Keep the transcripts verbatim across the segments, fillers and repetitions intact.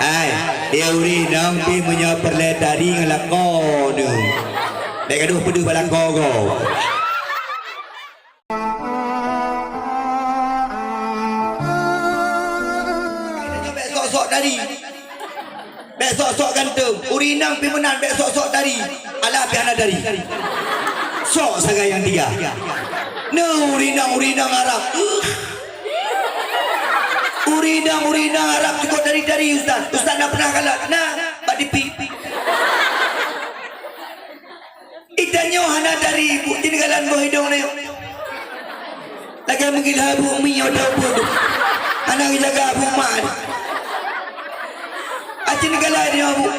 Ai, ya uri nang pi meunyoe peureulée tari ngon lakoe neuh. Bék gadoh peudeuh bak lakoe goe. Bék sok-sok tari. Bék sok-sok ganteng. Uri nang pi meunan bék sok-sok tari. Alah pi hana tari. Sok sagai nyang tiga. Neuh uri nang, uri nang Arab. Uri nang, uri nang Arab cukôp tari-tari ustaz. Ustaz na pernah kalon? Na, bak tipi. Itanyoe hana tari, Bu, jeuet kalon boh idong nyoe. Lagée meugila Bu mi nyoe teuh Bu. Hana geujaga Bu mak. Acin galai nyoe Bu.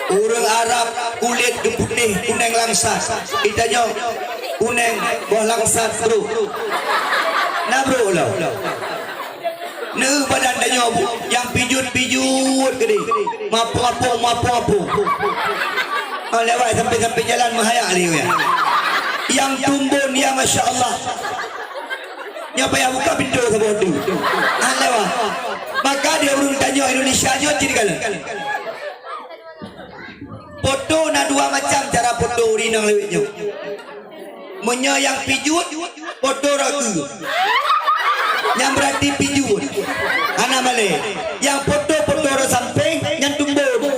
Ureuëng Arab kulét geuputéh kuneng langsat. Itanyoe kuneng boh langsat brôk. Na brôk lom. Neuh badan tanyoe Bu, nyang pijut-pijut keudeh. Mapung-apung, mapung-apung. Oh, lewat sampéng-sampéng jalan meuhayak lé ya. Nyang tumbon ya masya Allah. Nyoe payah buka pintoe saboh tu. Ah, lewat. Maka di ureuëng tanyoe Indonesia nyoe cit kalon. Poto na dua macam cara poto uri nang lewat nyoe. Meunyoe nyang pijut, poto ragu. Nyang berarti pijut. Hana malée. Nyang poto-poto rot sampéng, nyan tumbon.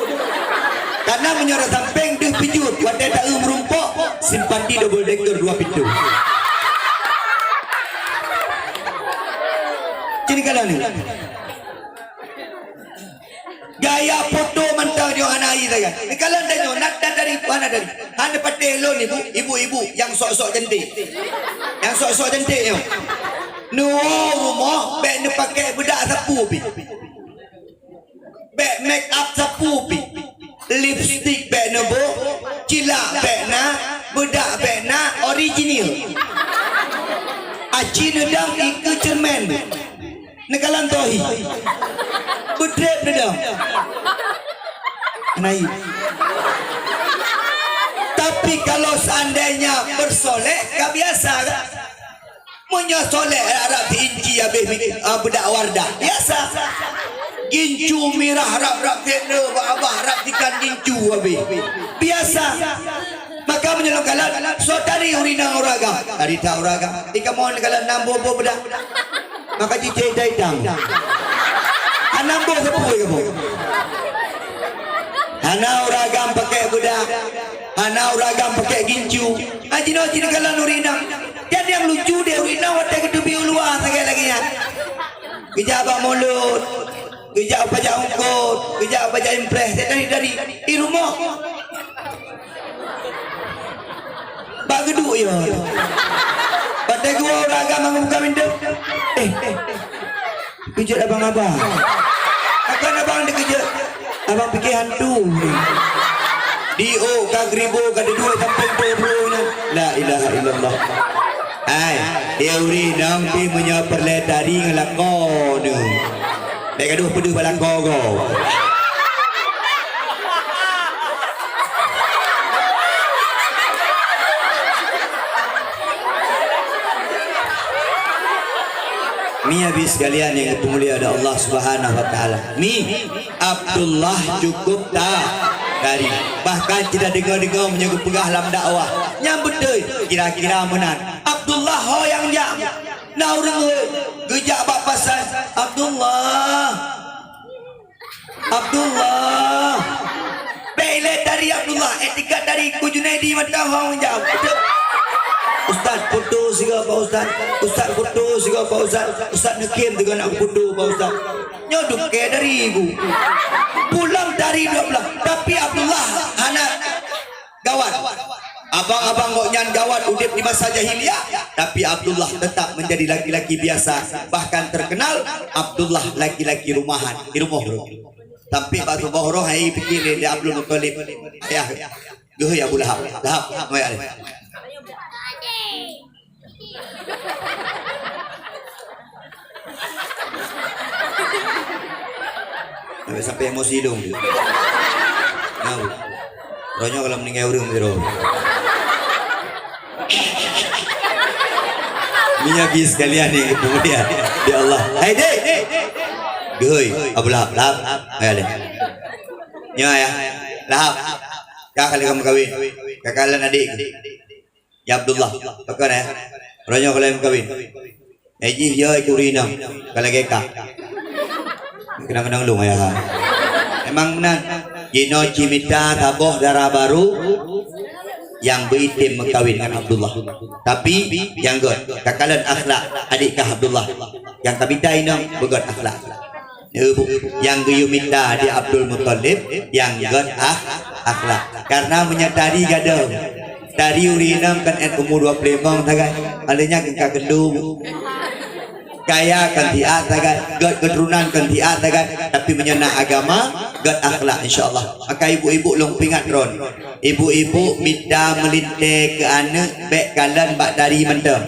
Karena meunyoe rot sampéng deuh pijut, watée taeu meurumpok, simpati double decker dua pintu. Ciri kala ni. Gaya poto mantong nyoe hana hai sagai. Kalau tanyoe, nak dan dari hana dari. Hana patéh lôn ibu, ibu-ibu nyang sok-sok cantik. Nyang sok-sok cantik nyoe. Neuwoe rumoh bék neupakée beudak sapu pi. Bék make up sapu pi. Lipstick bék neuboh, cilak bék na, beudak bék na, original. Aci neudong ikeue cermin. Neukalon tohi. Beudrep neudong. Naib. Tapi kalau seandainya bersolek, ka biasa kan? Meunyoe solek rab-rab si inci habéh mi-, ah, beudak Wardah, biasa. Gincu mirah rab-rab si inong, babah rab si ikan gincu habéh, biasa. Maka meunyoe lôn kalon, soe tari uri nang ureueng agam? Tari that ureueng agam. Di kamoe neukalon nam boh-boh beudak. Maka jicé itam-itam. Hana boh sapeue kamoe. Hana ureueng agam pakai beudak. Hana ureueng agam pakai gincu. Ah, jinoe jih neukalon uri nang. Jadi nyang lucu deh uri nang watèe geuteubiet u luwa sagai lagèe nyan. Geujak bak mulod. Geujak pajak ungkot, geujak pajak impreh, dari-dari di rumoh. Bak geuduek yo. Watèe geuwoe ureueng agam buka pintoe. Eh, keujot abang-abang. Pakon abang dikeujot? Abang pike hantu. Di ôk ka geuriboh ka deuduek sampoe dua puluh nyan. La ilaha illallah. Hai, di uri nong pih meunyoe peureulèe tari ngon lakoe neuh. Bèk gadoh peudeuh bak lakoe goe. Mi habéh sekalian nyang dipeumulia oleh Allah Subhanahu wa Taala. Mi, Abdullah cukup ta-, tari. Bahkan cit tadeungoe-deungoe meunyoe geupeugah lam dakwah. Nyan beutôi, kira-kira meunan. Abdullah ho nyang jak. Na ureueng geujak bak pasai, "Abdullah. Abdullah." Bèk ilèe tari Abdullah, eh, tingkat tari ku Junaidi mantong hong jak. Ustaz, foto sigoe Pak Ustaz. Ustaz, foto sigoe Pak Ustaz. Ustaz neukhém sigoe nak foto Pak Ustaz. Nyoe dukée dari ibu. Pulang tari dua belah, tapi Abdullah hana. Gawat. Abang-abang gobnyan gawat udép di masa jahiliyah, tapi Abdullah tetap menjadi laki-laki biasa, bahkan terkenal Abdullah laki-laki rumahan, di rumoh. Sampai bak tuboh roh hai pikir lé Abdul Muthalib. Ayah, geuhôi Abu Lahab. Lahab, ngoyak lé. Sampai, sampai emosi dong. Nah, roh nyoe kalau meninggal ureueng tu. Minyak bis sekalian ni, kemudian. Ya Allah. Hai, Dek. Geuhôi, Abu Lahab, Lahab. Hai lé. Nyoe ya. Lahab. Ka kali kamu kawin. Ka kalian adik. Ya Abdullah. Pakon ya. Ronyo kalian kawin. Eh jih ya ikuri nam. Kalau geka. Kenang-kenang lu ya. Emang meunan. Jinoe cimita saboh dara baru yang beuitem meukawin ngon Abdullah. Tapi yang göt, takalon akhlak adik kah Abdullah. Yang kamita inong beugöt akhlak. Nyang geuyue mita di Abdul Muthalib yang göt ah, akhlak. Karena meunyoe tari gadöh, tari ureueng inong kan ét umu dua puluh limong sagai. Alanya kan ka kendung. Kaya kan tiat sagai, göt keuturonan kan tiat sagai, tapi meunyoe na agama, göt akhlak insya-Allah. Maka ibu-ibu lôn peuingat droen. Ibu-ibu mita meulintèe keu aneuk bèk kalon bak tari mantong.